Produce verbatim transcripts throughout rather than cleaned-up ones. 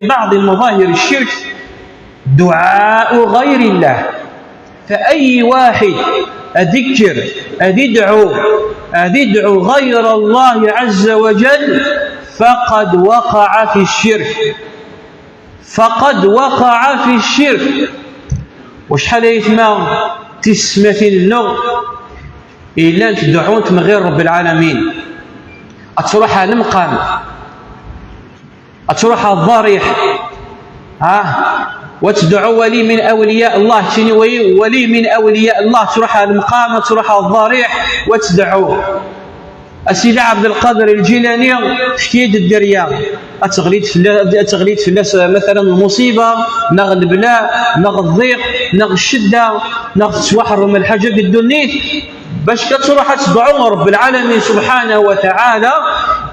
بعض مظاهر الشرك دعاء غير الله. فأي واحد أذكر، أذدعو، أذدعو غير الله عز وجل فقد وقع في الشرك. فقد وقع في الشرك. وشحال يتما تسمتين النغ إلا أنت دعونت من غير رب العالمين. أتروح على المقام، أتروح على الضريح، ها، وتدعو ولي من أولياء الله، شنو ولي؟ ولي من أولياء الله، تروح على المقام، تروح على الضريح وتدعو. أسيدي عبد القادر الجيلاني، حكيت الدريا، أتغليت فلا-، أتغليت فلاس مثلا المصيبة، نغ البلاء، نغ الضيق، نغ الشدة، نغ تسوحر من الحاجة قد النيت. باش كتروح تدعو رب العالمين سبحانه وتعالى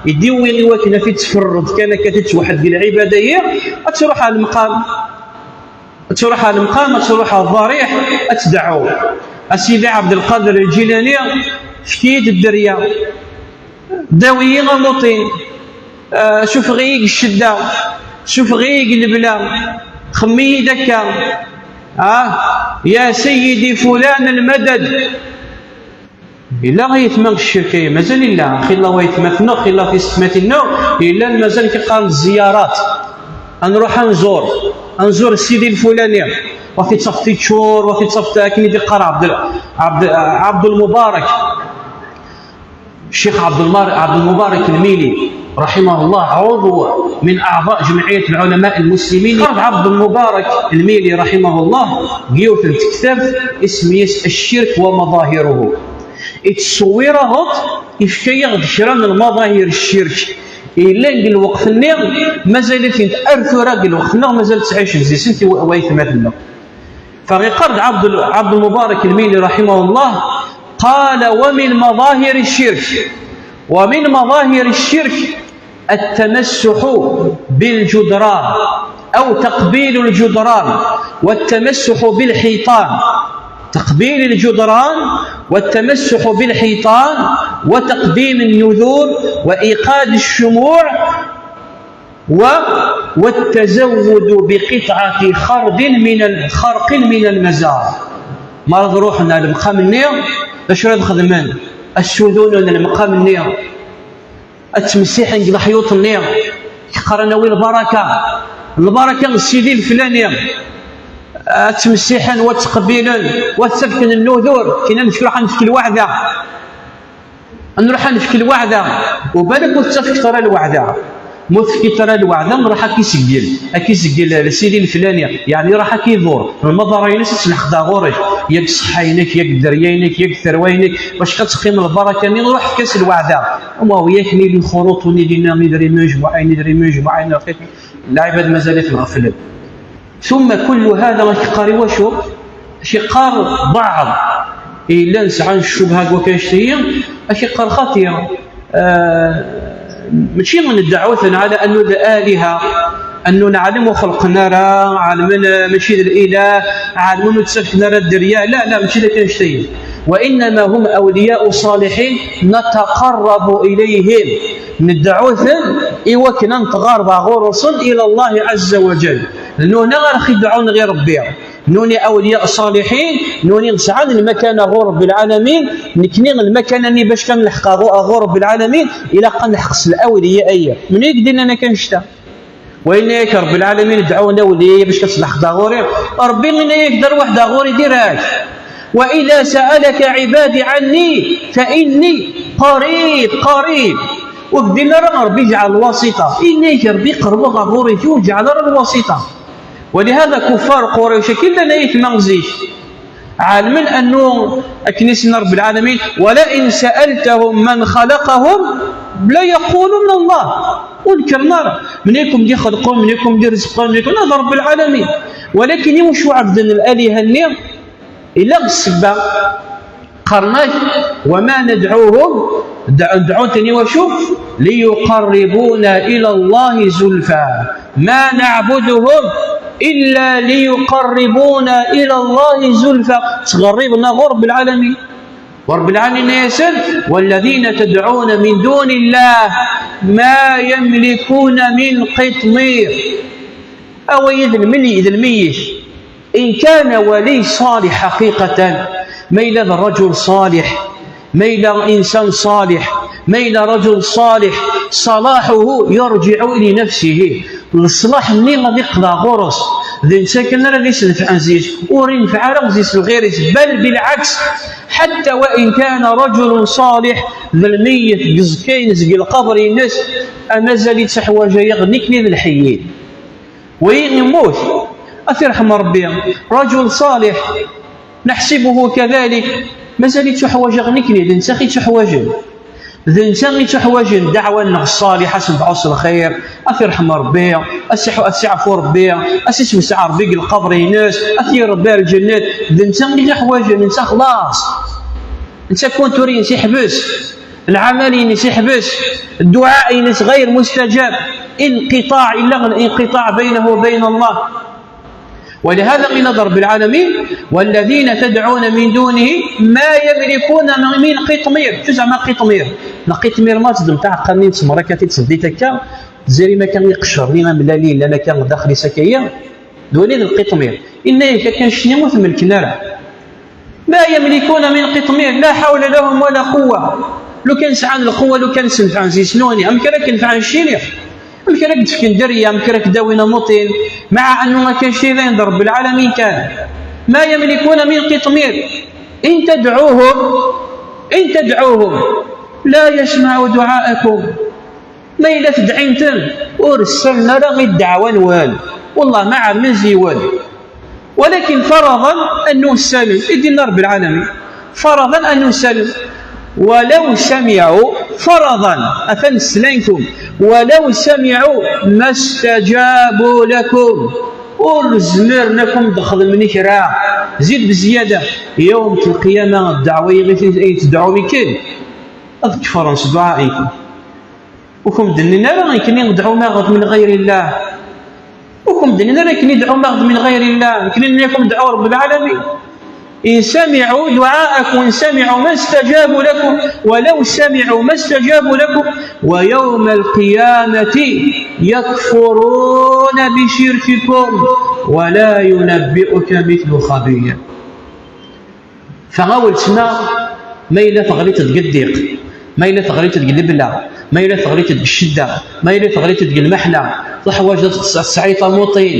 يديوي لوكنا في تفرد كان كتتوحد العبادة، هي تروح على المقام، تروح على المقام، تروح على الضريح، تدعو. أسيدي عبد القادر الجيلاني، فكيد الدريا، داوي غموطين، آه، شوف غيق الشدة، شوف غيق البلا، خمي دكا، آه، يا سيدي فلان المدد. إلا غيثما الشركية، مازال إلا، خلا ويثماتنا، خلا في ستماتنا، إلا مازال كيقال الزيارات. نروح نزور، نزور السيدي الفلاني، وفي تصفتي تشور، وفي تصفت كيما يقرا عبد ال-، عبد، عبد المبارك. الشيخ عبد المار-، عبد المبارك الميلي رحمه الله، عضو من أعضاء جمعية العلماء المسلمين. قال عبد المبارك الميلي رحمه الله، قيوت الكتاب اسميس الشرك ومظاهره. يتصوره يفكي كرا من مظاهر الشرك. إلا الوقت النير مازال انت أرثو راك الوقت النير مازال تعيش في زيسنتي ويثماتنا. فغيقرد عبد ال-، عبد المبارك الميلي رحمه الله قال: ومن مظاهر الشرك، ومن مظاهر الشرك التمسح بالجدران أو تقبيل الجدران والتمسح بالحيطان، تقبيل الجدران والتمسح بالحيطان وتقديم النذور وإيقاد الشموع و-، والتزود بقطعة خرد من ال-، خرق من المزار. مرض روحنا المقام النير، باش راه خدمان السذون المقام النير، التمسيحين ديال الحيوط النير، يقرا ناوي البركة، البركة من السيدي الفلاني، التمسيحين وتقبيلن وتسفكن النذور، كنا نمشي راح نفك الوعدة. نروح نفك الوعدة، وبالك وتفك ترى الوعدة. مو تفكي ترى الوعدة، نروح هاكي سجل، هاكي سجل لسيدي الفلاني، يعني راح هاكي يدور. المضارة ينس تسلح خدا غورك، ياك صحينك، ياك دريينك، ياك ثروينك، باش كتقيم البركة، مين نروح في كاس الوعدة. وما هو ياك ميلي خروط وني دينا ميدري مجموعين، ميدري مجموعين، العباد مازال يتغفلوا. ثم كل هذا ما كيقاري واشو؟ كيقار بعض إلا نسعى الشبهة وكاش هي، كيقار خطير. آه، ماشي من الدعوة على أنه الآلهة، أنه نعلم خلقنا راه، عالم ماشي الإله، عالم نتسفنا راه الدريا، لا، لا، ماشي ذاك الشيء. وإنما هم أولياء صالحين نتقرب إليهم، ندعوثن إيوا كنا نتغارب غرسن إلى الله عز وجل. لأنه هنا غير خدعون غير ربي. نوني أولياء صالحين، نوني نسعى المكان غور رب العالمين، نكني المكان أني باش كان نلحق غو-، غور رب العالمين، إلا قد نحقس الأولياء أيا. من يقدر أنا كنشتا؟ وإن ياك رب العالمين دعونا ولي باش كتلحق غوري. ربي إن يقدر واحد غوري ديراك. وإذا سألك عبادي عني فإني قريب، قريب. وبدينا راه ربي جعل الواسطة. إن ياك ربي قرب غوري وجعل راه الواسطة. ولهذا كفار قريش كلا نيت مغزيش. عالمين أنه أكنسنا رب العالمين: ولئن سألتهم من خلقهم ليقولن الله. ونكر نار منيكم دي خلقهم، منيكم دي رزقهم، منيكم، هذا رب العالمين. ولكن يوشو عبد الآلهة النير إلا السبة قرناك: وما ندعوهم، دع-، ندعو تاني وشو؟ ليقربونا إلى الله زلفى. ما نعبدهم إلا ليقربونا إلى الله زلفى. تقربنا غور رب العالمين. ورب العالمين يسأل: والذين تدعون من دون الله ما يملكون من قطمير. Away d lmeli-, d lmeyyet. إن كان ولي صالح حقيقة, ma yella d rajul ṣaliḥ, ma yella insan ṣaliḥ, ma yella rajul ṣaliḥ, صلاحه يرجع لنفسه. Leṣlaḥ-nni ad iqḍeɛ ɣur-s. D netta kan ara d-isenfɛen zzi-s, ur inefeɛ ara zzi-s lɣir-is. بل بالعكس, حتى وإن كان رجل صالح, d lmeyyet deg uẓekka-ines, deg lqaber-ines, mazal ittuḥwaǧ-aɣ nekkni d lḥeyyin. Wayi yemmut, ad t-irḥem Ṛebbi. رجل صالح نحسبه كذلك, mazal ittuḥwaǧ-aɣ nekkni, d netta i ittuḥwaǧen. D netta i ittuḥwaǧen ddeɛwa-nneɣ ṣṣaliḥa, ad s-nebɛu s lxir, ad t-irḥem Ṛebbi, ad s-iḥu-, ad s-iɛfu Ṛebbi, ad s-isewseɛ Ṛebbi deg lqaber-ines, ad t-yerr Ṛebbi ar lǧennet. D netta i t-iḥwaǧen, netta xlaṣ. Netta kuntur-ines iḥbes, lɛamal-ines iḥbes, dduɛa-ines غير مستجاب, انقطاع, illa الانقطاع بينه وبين الله. ولهذا قيل رب العالمين: والذين تدعون من دونه ما يملكون من قطمير. Ur ẓriɣ ma qitmir. La qitmir ma txedmeḍ taɛeqqamt n tsemra akka, ad tt-tebdiḍ akka, tziri ma kan iqeccer-nni amellal yellan akka daxel-is akka-yi, d wani d lqitmir. Inna-yak akka, annect-nni ur t-melken ara. ما يملكون من قطمير لا حول لهم ولا قوة. Lukan sɛan lquwa, lukan senfɛen zzi-s, nutni amek ara k-nefɛen ccini? Amek ara k-d-fken dderya? Amek ara k-d-awin amuṭin? مع أنه akken ccini d Ṛebbi lɛalamin kan. ما يملكون من قطمير. إن تدعوهم، إن تدعوهم لا يسمعوا دعاءكم. Ma yella tedɛim-ten, ur ssalen ara i ddeɛwa-nwen. Wallah, ma ɛemmen ziwen. ولكن فرضا أنه السميع, i d-yenna Ṛebbi lɛalamin. فرضا أنه السميع. ولو سمعوا, فرضا, atan slan-kum. ولو سمعوا ما استجابوا لكم. Ur zmiren ad ken-d-xedmen kra. Zid bezyada. Yawm lqiyama, ddeɛwa i ɣ-, i tedɛum ikken, ad kefren s dduɛa-iken. Ur kem-d-nnin ara nekkni dɛum-aɣ-d من غير الله. Ur kem-d-nnin ara nekkni dɛum-aɣ-d من غير الله. Nekkni nenna-kum dɛu Ṛebbi lɛalamin. إن سمعوا دعاءكم، إن سمعوا ما استجابوا لكم، ولو سمعوا ما استجابوا لكم، ويوم القيامة يكفرون بشرككم ولا ينبئك مثل خبير. Fa a weltma, ma yella teɣliḍ deg ddiq, ma yella teɣliḍ deg lebla, ma yella teɣliḍ deg ccedda, ma yella teɣliḍ deg lmeḥna, teḥwaǧeḍ ad tesɛiḍ tamuṭin,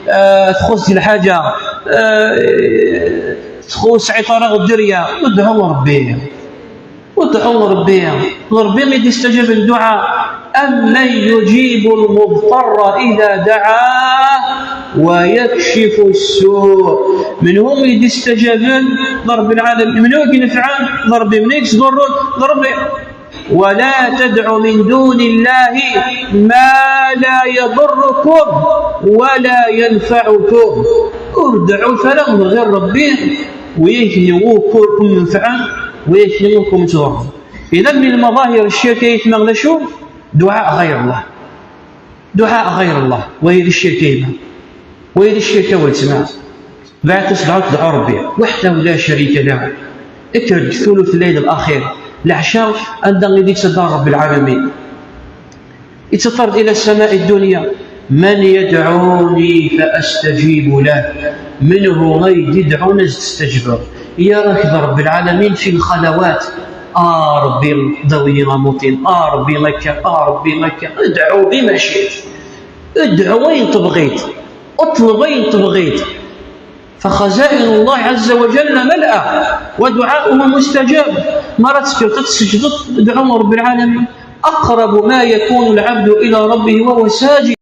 eh, txuṣ lḥaǧa, eh, txuṣ sɛiḍ ara dderya, udɛu Ṛebbi. Udɛu Ṛebbi. D Ṛebbi i d-istaǧaben dduɛa. أمن يجيب المضطر إذا دعاه ويكشف السوء. Menhu i d-istaǧaben? D Ṛebbi lɛalamin. Menhu i inefɛen? D Ṛebbi. Menhu i yettḍurrun? D Ṛebbi. ولا تدع من دون الله ما لا يضركم ولا ينفعكم. Ur deɛɛut ara ɣer ɣir Ṛebbi, wi akken ur ken-ineffɛen, wi akken ur ken-ittḍurrun. إذا من مظاهر الشرك أيتما d acu؟ دعاء غير الله. دعاء غير الله. Wayi d ccirk a yemma. Wayi d ccirk a weltma. Bɛed tasedɛut, dɛu Ṛebbi. وحده لا شريك له. Kker deg thuluth الليل الأخير. Leɛca anda i d-yettadda Ṛebbi lɛalamin. Yettaṭṭar-d إلى السماء الدنيا: من يدعوني فأستجيب له. Menhu ay d-idɛun ad s-d-staǧbeɣ. Yerra-k d Ṛebbi lɛalamin في الخلوات. A Ṛebbi, dawi-yi amuṭin. A Ṛebbi, akka. A Ṛebbi, akka. Dɛu بما شئت. Dɛu ayen tebɣiḍ. Ṭleb ayen tebɣiḍ. فخزائن الله عز وجل ملأى ودعاؤه مستجاب. Mi ara tekkreḍ ad tseǧdeḍ, dɛu Ṛebbi lɛalamin. أقرب ما يكون العبد إلى ربه وهو ساجد.